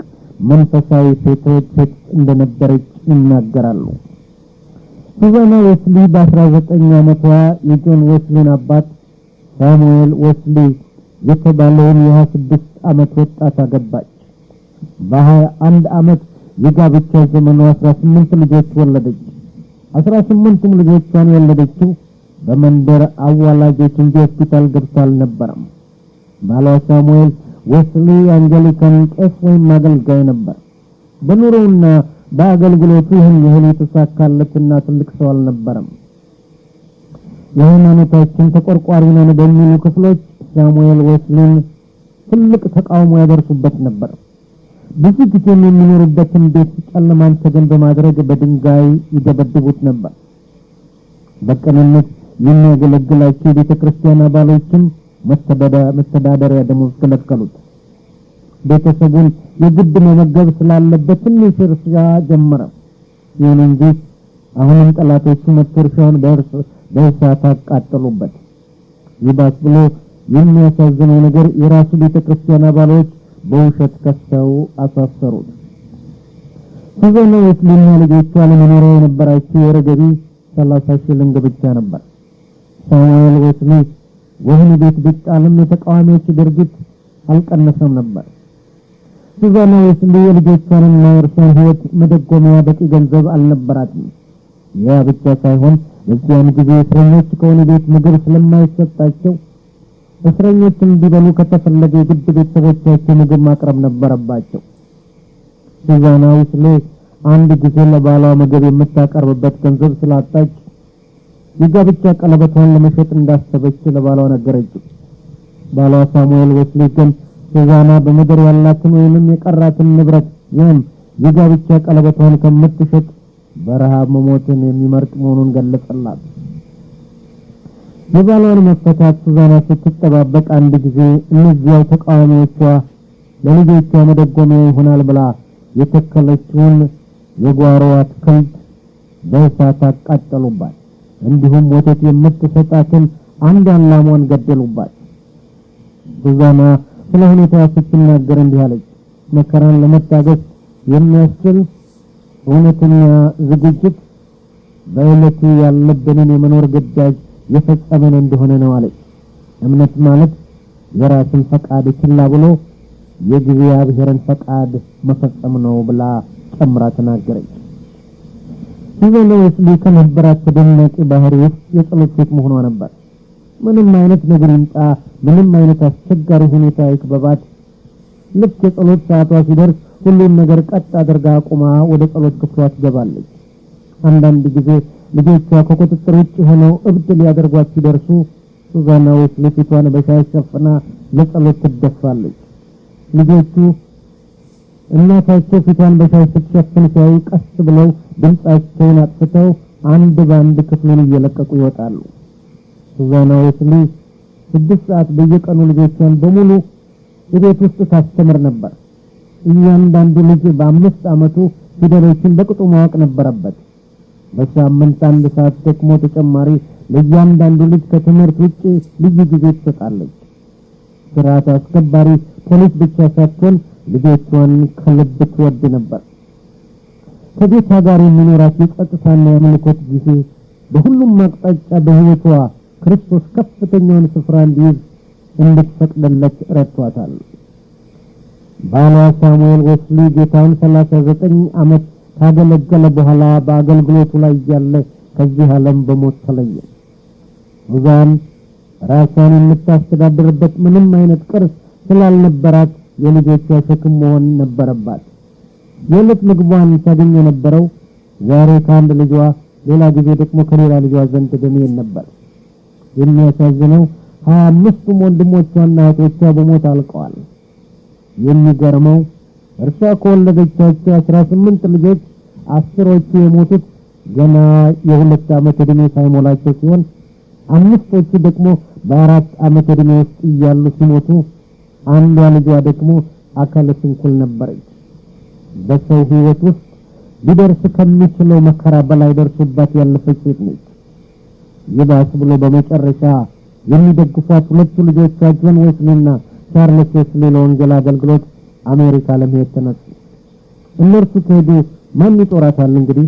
Speaker 1: መንፈሳዊ ሴቶች ሴት እንደነበረች ይናገራሉ። ሱዛና ዌስሊ በ19 ዓመቷ የጆን ዌስሊን አባት ሳሙኤል ዌስሊ የተባለውን የ26 ዓመት ወጣት አገባች። በ21 ዓመት የጋብቻ ዘመኗ 18 ልጆች ወለደች። 18ቱም ልጆቿን የወለደችው በመንደር አዋላጆች እንጂ ሆስፒታል ገብታ አልነበረም። ባሏ ሳሙኤል ዌስሊ አንግሊካን ቄስ ወይም አገልጋይ ነበር። በኑሮውና በአገልግሎቱ ይህን ያህል የተሳካለትና ትልቅ ሰው አልነበረም። የሃይማኖታችን ተቆርቋሪ ነን በሚሉ ክፍሎች ሳሙኤል ዌስሊን ትልቅ ተቃውሞ ያደርሱበት ነበር። ብዙ ጊዜም የሚኖሩበትን ቤት ጨለማን ተገን በማድረግ በድንጋይ ይደበድቡት ነበር። በቅንነት የሚያገለግላቸው የቤተ ክርስቲያን አባሎችም መተዳደሪያ ደሞዝ ከለከሉት። ቤተሰቡን የግድ መመገብ ስላለበት ትንሽ እርሻ ጀመረ። ይሁን እንጂ አሁንም ጠላቶቹ መጥተው እርሻውን በእሳት አቃጠሉበት። ይባስ ብሎ የሚያሳዝነው ነገር የራሱ ቤተ ክርስቲያን አባሎች በውሸት ከሰው አሳሰሩት። ሱዛና ዌስሊና ልጆቿ ለመኖሪያ የነበራቸው የወር ገቢ 30 ሽልንግ ብቻ ነበር። ሳሙኤል ዌስሊ ወህኒ ቤት ቢጣልም የተቃዋሚዎች ድርጊት አልቀነሰም ነበር። ሱዛና ዌስሊ የልጆቿንና የእርሷን ሕይወት መደጎሚያ በቂ ገንዘብ አልነበራትም። ያ ብቻ ሳይሆን በዚያን ጊዜ እስረኞች ከወህኒ ቤት ምግብ ስለማይሰጣቸው እስረኞች እንዲበሉ ከተፈለገ የግድ ቤተሰቦቻቸው ምግብ ማቅረብ ነበረባቸው። ሱዛና ዌስሊ አንድ ጊዜ ለባሏ ምግብ የምታቀርብበት ገንዘብ ስላጣች የጋብቻ ቀለበቷን ለመሸጥ እንዳሰበች ለባሏ ነገረችው። ባሏ ሳሙኤል ዌስሊ ግን ሱዛና በምድር ያላትን ወይንም የቀራትን ንብረት ይህም የጋብቻ ቀለበቷን ከምትሸጥ በረሃብ መሞትን የሚመርጥ መሆኑን ገለጸላት። የባሏን መፈታት ሱዛና ስትጠባበቅ አንድ ጊዜ እነዚያው ተቃዋሚዎቿ ለልጆቿ መደጎሚያ ይሆናል ብላ የተከለችውን የጓሮ አትክልት በእሳት አቃጠሉባት። እንዲሁም ወተት የምትሰጣትን አንዷን ላሟን ገደሉባት። ሱዛና ስለ ሁኔታዋ ስትናገር እንዲህ አለች። መከራን ለመታገስ የሚያስችል እውነተኛ ዝግጅት በዕለቱ ያለብንን የመኖር ግዳጅ የፈጸመን እንደሆነ ነው አለች። እምነት ማለት የራስን ፈቃድ ችላ ብሎ የእግዚአብሔርን ፈቃድ መፈጸም ነው ብላ ጨምራ ተናገረች። ሱዛና ዌስሊ ከነበራት ተደናቂ ባህሪ ውስጥ የጸሎት ሴት መሆኗ ነበር። ምንም አይነት ነገር ይምጣ፣ ምንም አይነት አስቸጋሪ ሁኔታ ይክበባት፣ ልክ የጸሎት ሰዓቷ ሲደርስ ሁሉን ነገር ቀጥ አድርጋ አቁማ ወደ ጸሎት ክፍሏ ትገባለች። አንዳንድ ጊዜ ልጆቿ ከቁጥጥር ውጭ ሆነው እብድ ሊያደርጓት ሲደርሱ ሱዛና ዌስሊ ፊቷን በሻሽ ሸፍና ለጸሎት ትደፋለች። ልጆቹ እናታቸው ፊቷን በሻሽ ስትሸፍን ሲያዩ ቀስ ብለው ድምፃቸውን አጥፍተው አንድ በአንድ ክፍሉን እየለቀቁ ይወጣሉ። ሱዛና ዌስሊ 6 ሰዓት በየቀኑ ልጆቿን በሙሉ ቤት ውስጥ ታስተምር ነበር። እያንዳንዱ ልጅ በ5 ዓመቱ ፊደሎችን በቅጡ ማወቅ ነበረበት። በሳምንት አንድ ሰዓት ደግሞ ተጨማሪ ለእያንዳንዱ ልጅ ከትምህርት ውጭ ልዩ ጊዜ ትሰጣለች። ስርዓት አስከባሪ ፖሊስ ብቻ ሳትሆን ልጆቿን ከልብ ትወድ ነበር። ከጌታ ጋር የሚኖራት የጸጥታና የአምልኮት ጊዜ በሁሉም አቅጣጫ በሕይወቷ ክርስቶስ ከፍተኛውን ስፍራ እንዲይዝ እንድትፈቅድለት ረድቷታል። ባሏ ሳሙኤል ዌስሊ ጌታውን 39 ዓመት ካገለገለ በኋላ በአገልግሎቱ ላይ እያለ ከዚህ ዓለም በሞት ተለየ። ሱዛን ራሷን የምታስተዳድርበት ምንም አይነት ቅርስ ስላልነበራት የልጆቿ ሸክም መሆን ነበረባት። የዕለት ምግቧን ታገኝ የነበረው ዛሬ ከአንድ ልጇ፣ ሌላ ጊዜ ደግሞ ከሌላ ልጇ ዘንድ በመሄድ ነበር። የሚያሳዝነው 25ቱም ወንድሞቿና እህቶቿ በሞት አልቀዋል። የሚገርመው እርሷ ከወለደቻቸው 18 ልጆች 10ዎቹ የሞቱት ገና የ2 ዓመት ዕድሜ ሳይሞላቸው ሲሆን አምስቶቹ ደግሞ በ4 ዓመት ዕድሜ ውስጥ እያሉ ሲሞቱ አንዷ ልጇ ደግሞ አካለ ስንኩል ነበረች። በሰው ሕይወት ውስጥ ሊደርስ ከሚችለው መከራ በላይ ደርሶባት ያለፈች ሴት ነች። ይባስ ብሎ በመጨረሻ የሚደግፏት ሁለቱ ልጆቿ ጆን ዌስሊና ቻርልስ ዌስሊ ለወንጌል አገልግሎት አሜሪካ ለመሄድ ተነሱ። እነርሱ ከሄዱ ማን ይጦራታል? እንግዲህ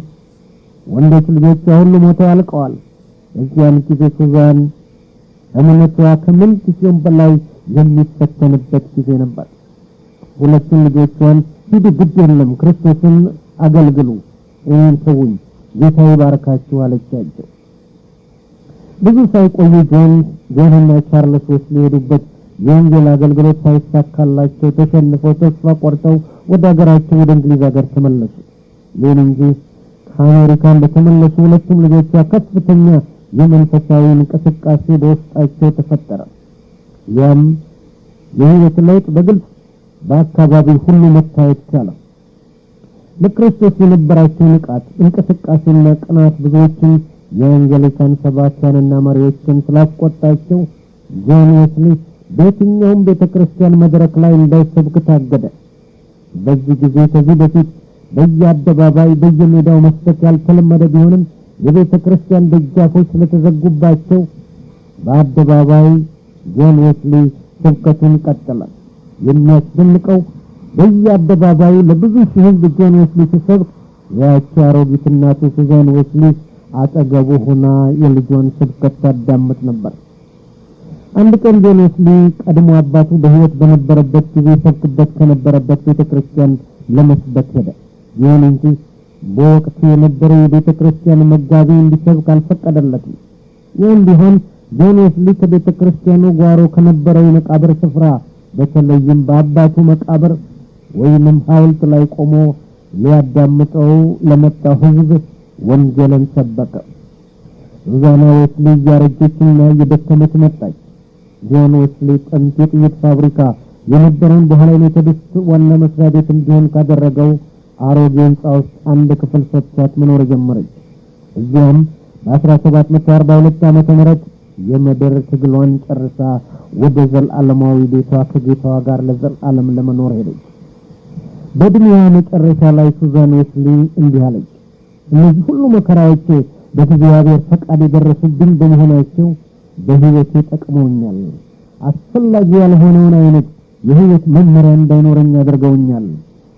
Speaker 1: ወንዶች ልጆቿ ሁሉ ሞተው አልቀዋል። በዚያን ጊዜ ሱዛን እምነቷ ከምን ጊዜውም በላይ የሚፈተንበት ጊዜ ነበር። ሁለቱን ልጆቿን ሂዱ፣ ግድ የለም፣ ክርስቶስን አገልግሉ፣ እኔን ተውኝ፣ ጌታ ይባርካችሁ አለቻቸው። ብዙ ሳይቆዩ ጆንና ቻርልስ ዌስሊ የሄዱበት የወንጌል አገልግሎት ሳይሳካላቸው ተሸንፈው ተስፋ ቆርጠው ወደ ሀገራቸው ወደ እንግሊዝ ሀገር ተመለሱ። ይሁን እንጂ ከአሜሪካ እንደተመለሱ ሁለቱም ልጆቿ ከፍተኛ የመንፈሳዊ እንቅስቃሴ በውስጣቸው ተፈጠረ። ያም የህይወት ለውጥ በግልጽ በአካባቢው ሁሉ መታየት ቻለ። ለክርስቶስ የነበራቸው ንቃት፣ እንቅስቃሴና ቅናት ብዙዎችን የአንግሊካን ሰባኪያንና መሪዎችን ስላስቆጣቸው ጆን ዌስሊ በየትኛውም ቤተ ክርስቲያን መድረክ ላይ እንዳይሰብክ ታገደ። በዚህ ጊዜ ከዚህ በፊት በየአደባባይ በየሜዳው መስበክ ያልተለመደ ቢሆንም የቤተ ክርስቲያን ደጃፎች ስለተዘጉባቸው በአደባባይ ጆን ዌስሊ ስብከቱን ቀጠለ። የሚያስደንቀው በየአደባባዩ ለብዙ ሺህ ሕዝብ ጆን ዌስሊ ሲሰብክ ያቺ አሮጊት እናቱ ሱዛን ዌስሊ አጠገቡ ሆና የልጇን ስብከት ታዳምጥ ነበር። አንድ ቀን ጆን ዌስሊ ቀድሞ አባቱ በሕይወት በነበረበት ጊዜ ሰብክበት ከነበረበት ቤተ ክርስቲያን ለመስበክ ሄደ። ይሁን እንጂ በወቅቱ የነበረው የቤተ ክርስቲያን መጋቢ እንዲሰብክ አልፈቀደለትም። ይህም ቢሆን ጆን ዌስሊ ከቤተ ክርስቲያኑ ጓሮ ከነበረው የመቃብር ስፍራ፣ በተለይም በአባቱ መቃብር ወይንም ሐውልት ላይ ቆሞ ሊያዳምጠው ለመጣው ሕዝብ ወንጌልን ሰበከ። ሱዛና ዌስሊ እያረጀችና እየደከመች መጣች። ጆን ዌስሊ ጥንት የጥይት ፋብሪካ የነበረውን በኋላ የሜቶዲስት ዋና መስሪያ ቤት እንዲሆን ካደረገው አሮጌ ሕንጻ ውስጥ አንድ ክፍል ሰጥቷት መኖር ጀመረች። እዚያም በ1742 ዓመተ ምህረት የምድር ትግሏን ጨርሳ ወደ ዘለዓለማዊ ቤቷ ከጌታዋ ጋር ለዘላለም ለመኖር ሄደች። በእድሜዋ መጨረሻ ላይ ሱዛን ዌስሊ እንዲህ አለች። እነዚህ ሁሉ መከራዎች በእግዚአብሔር ፈቃድ የደረሱብኝ በመሆናቸው በሕይወቴ ጠቅመውኛል። አስፈላጊ ያልሆነውን አይነት የሕይወት መመሪያ እንዳይኖረኝ አድርገውኛል።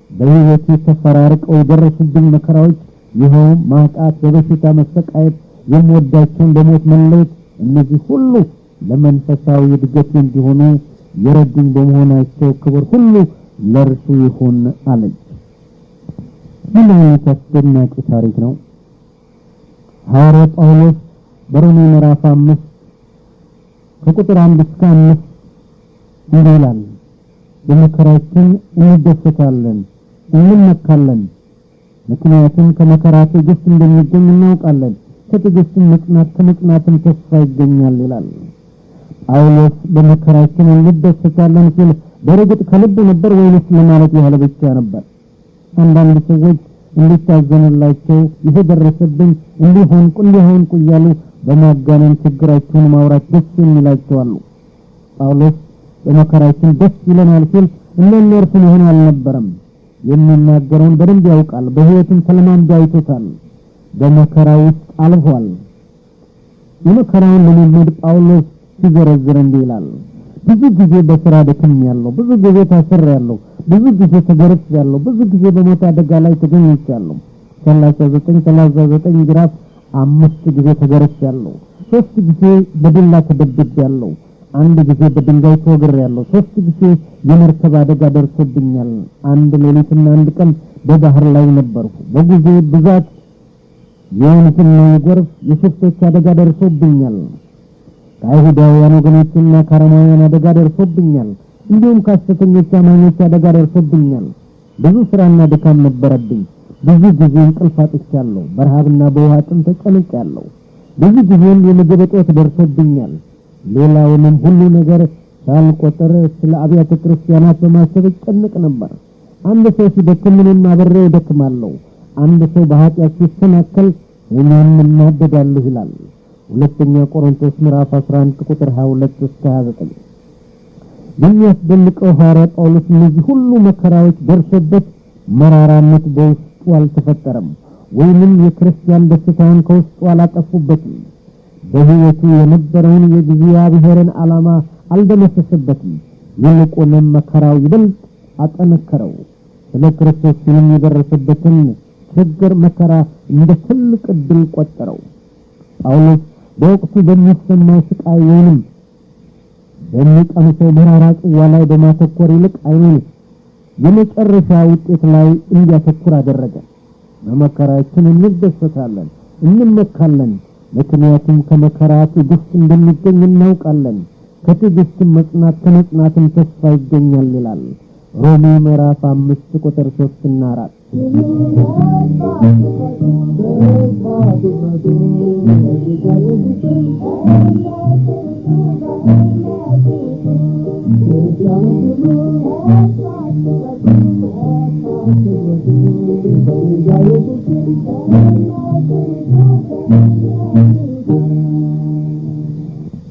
Speaker 1: በሕይወቴ ተፈራርቀው የደረሱብኝ መከራዎች፣ ይኸውም ማጣት፣ በበሽታ መሰቃየት፣ የምወዳቸውን በሞት መለየት፣ እነዚህ ሁሉ ለመንፈሳዊ እድገት እንዲሆኑ የረዱኝ በመሆናቸው ክብር ሁሉ ለእርሱ ይሁን አለች። ምን አይነት አስደናቂ ታሪክ ነው! ሐዋርያ ጳውሎስ በሮሜ ምዕራፍ 5 ከቁጥር 1 እስከ 5 እንዲህ ይላል። በመከራችን እንደሰታለን፣ እንመካለን፣ ምክንያቱም ከመከራ ትዕግስት እንደሚገኝ እናውቃለን፣ ከትዕግስትም መጽናት፣ ከመጽናትም ተስፋ ይገኛል ይላል። ጳውሎስ በመከራችን እንደሰታለን ሲል በእርግጥ ከልብ ነበር ወይንስ ለማለት ያህል ብቻ ነበር? አንዳንድ ሰዎች እንዲታዘኑላቸው ይሄ ደረሰብኝ፣ እንዲሆንኩ እንዲሆንኩ እያሉ በማጋነን ችግራቸውን ማውራት ደስ የሚላቸው አሉ። ጳውሎስ በመከራችን ደስ ይለናል ሲል እንደነርሱ መሆን አልነበረም። የሚናገረውን በደንብ ያውቃል። በሕይወቱም ተለማምዶ አይቶታል። በመከራ ውስጥ አልፏል። የመከራውን ልምምድ ጳውሎስ ሲዘረዝር እንዲህ ይላል። ብዙ ጊዜ በስራ ደክሜያለሁ፣ ብዙ ጊዜ ታስሬያለሁ፣ ብዙ ጊዜ ተገርፌያለሁ፣ ብዙ ጊዜ በሞት አደጋ ላይ ተገኝቻለሁ። 39 39 ጅራፍ 5 ጊዜ ተገርፌያለሁ፣ 3 ጊዜ በዱላ ተደብድቤያለሁ፣ 1 ጊዜ በድንጋይ ተወግሬያለሁ፣ 3 ጊዜ የመርከብ አደጋ ደርሶብኛል። 1 ሌሊትና 1 ቀን በባህር ላይ ነበርኩ። በጊዜ ብዛት የወንዝና የጎርፍ የሽፍቶች አደጋ ደርሶብኛል። ከአይሁዳውያን ወገኖችና ከአረማውያን አደጋ ደርሶብኛል። እንዲሁም ከሐሰተኞች አማኞች አደጋ ደርሶብኛል። ብዙ ስራና ድካም ነበረብኝ። ብዙ ጊዜ እንቅልፍ አጥቻለሁ። በረሃብና በውሃ ጥም ተጨንቄያለሁ። ብዙ ጊዜም የምግብ እጦት ደርሶብኛል። ሌላውንም ሁሉ ነገር ሳልቆጥር ስለ አብያተ ክርስቲያናት በማሰብ እጨነቅ ነበር። አንድ ሰው ሲደክም እኔም አብሬው እደክማለሁ። አንድ ሰው በኃጢአት ሲሰናከል እኔም እናደዳለሁ ይላል። ሁለተኛ ቆሮንቶስ ምዕራፍ 11 ቁጥር 22 እስከ 29። የሚያስደንቀው ሐዋርያ ጳውሎስ እነዚህ ሁሉ መከራዎች ደርሶበት መራራነት በውስጡ አልተፈጠረም፣ ወይንም የክርስቲያን ደስታውን ከውስጡ አላጠፉበትም። በሕይወቱ የነበረውን የእግዚአብሔርን ዓላማ አልደመሰሰበትም። ይልቁንም መከራው ይበልጥ አጠነከረው። ስለ ክርስቶስ ሲልም የደረሰበትን ችግር መከራ እንደ ትልቅ ዕድል ቆጠረው። ጳውሎስ በወቅቱ በሚሰማው ስቃይ ወይንም በሚቀምሰው መራራ ጽዋ ላይ በማተኮር ይልቅ ዓይኑን የመጨረሻ ውጤት ላይ እንዲያተኩር አደረገ። በመከራችን እንደሰታለን፣ እንመካለን። ምክንያቱም ከመከራ ትዕግስት እንደሚገኝ እናውቃለን። ከትዕግስትም መጽናት፣ ከመጽናትም ተስፋ ይገኛል ይላል ሮሜ ምዕራፍ 5 ቁጥር 3 እና 4።